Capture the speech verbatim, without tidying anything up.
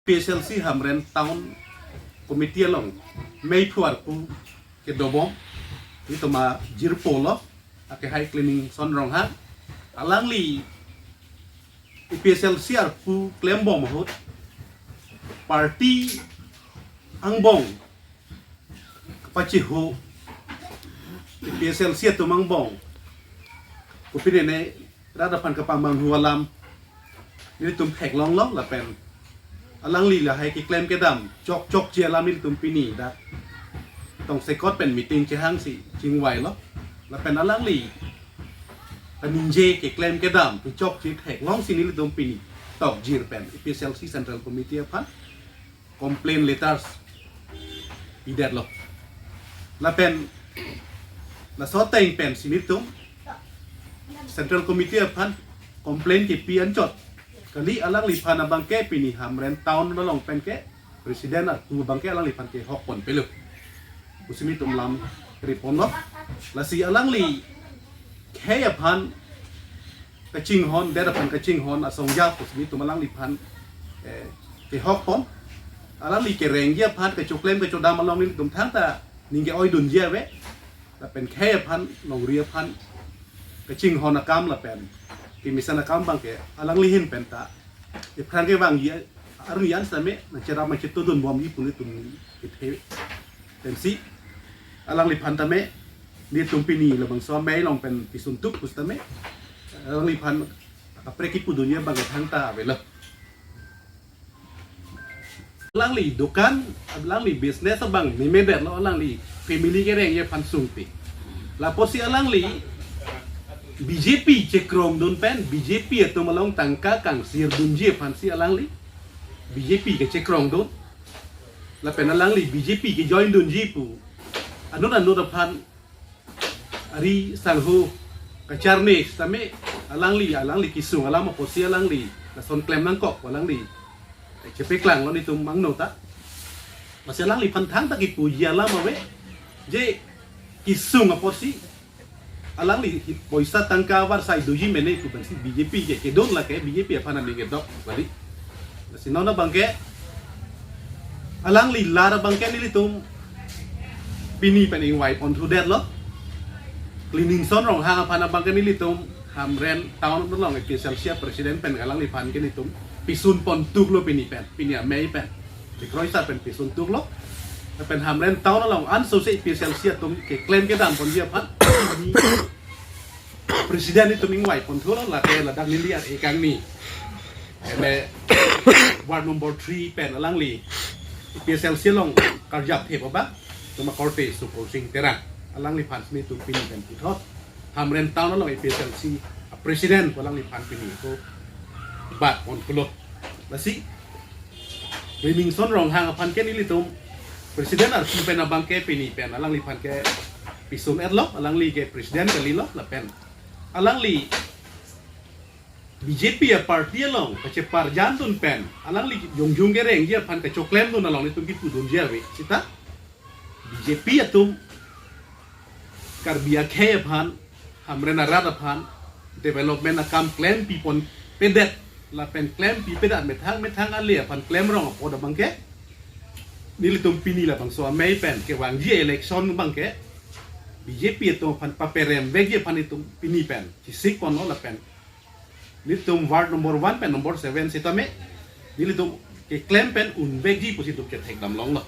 P S L C Hamren Town Committee along mei phuar pu kedobom, itum ajirpo lo, ake hai Cleaningson Ronghang. Alangli A P H L C arpu klembom ahut, party angbong kapachihu, A P H L C atum angbong kopine ne rat aphan kapamanghu alam nelitum theklonglo lapen alangli lahai keklem kedam chokchokche alam nelitum pini dak tongsekot pen meeting chehangsi chingvailo. Lapen alangli kaningje keklem kedam kechokche theklongsi nelitum pini tokjir pen A P H L C Central Committee aphan complaint letters pidetlo. Lapen laso ateng pensi nelitum Central Committee aphan complaint kepi anchot kali, alangliphan abangke pini Hamren Town along penke President arpu abangke alangliphan kehokponpelo pusi nelitum lam riponlo. Lasi alangli khei aphan kachinghon, det aphan kachinghon asong ja pusi nelitum alangliphan, eh, kehokpon. Alangli kerengji aphan, kachoklem kachodam along nelitum thangta ning ke-oidunji ave. Lapen khei aphan, longri aphan kachinghon akam lapen kemesen akam abangke alangli ahin penta iphrang kevangji arni an sitame nangcherap nangchetudunbomji pu nelitum kethe pensi alangliphan tame nelitum pini labangso amei along pen pisun tuk pusitame alangliphan kaprek kipudunji abangke thangta avelo. Alangli dukan, alangli business abang memedetlo, alangli family kerengji aphan sungpi. Lapusi alangli B J P chekrongdun pen, B J P atum along tangka kangsirdunji aphansi alangli B J P kechekrongdun. Lapen alangli B J P kejoindunji pu anut anut aphan ari sangho kacharne sitame alangli, alangli kesung alam apotsi alangli lason klem nangkok alangli chepeklanglo nelitum angno ta. Lasi alangliphan thangta kipuji alam ave, je kesung apotsi alangli poisa tangka avarsai doji mene pu pensi B J P ke kedun lake B J P aphan aning kedok bali. Lasi non abangke alangli lar abangke nelitum pini pen ingvaiponthudetlo. Cleaningson Ronghang aphan abangke nelitum Hamren Town along A P H L C president pen alangliphan ke nelitum pisunpontuklo pini pen, pini amei pen. Dikroisa pen pisuntuklo. Pen Hamren Town along ansose A P H L C atum keklem kedamponji aphan president nelitum ingvaiponthulo, lake ladak neli ar-e kangni. Eme ward number three pen alangli A P H L C along karjap thep abang, itum akorte Sukursing Terang. Alangliphan si nelitum pini pen puthot Hamren Town along A P H L C president pu alangliphan pini ko bat ponpulo. Lasi Cleaningson Ronghang aphan ke nelitum president arpu pen abangke pini pen alangliphan ke pisun-etlo, alangli ke president kalilo lapen alangli B J P aparty along kacheparjandun pen alangli jongjung kerengji aphan kachoklemdun along nelitum kipudunji ave sita B J P atum Karbi akhei aphan, Hamren arat aphan development akam klempiponpedet lapen klempipedet methang methang ale aphan klemrong apot abangke nelitum pini labangso amei pen kevangji election abangke B J P atum aphan paperemvekji aphan itum pini pen chisikponlo lapen nelitum ward number one pen number seven sitame nelitum keklem pen unvekji pusi itum chethekdamlonglo.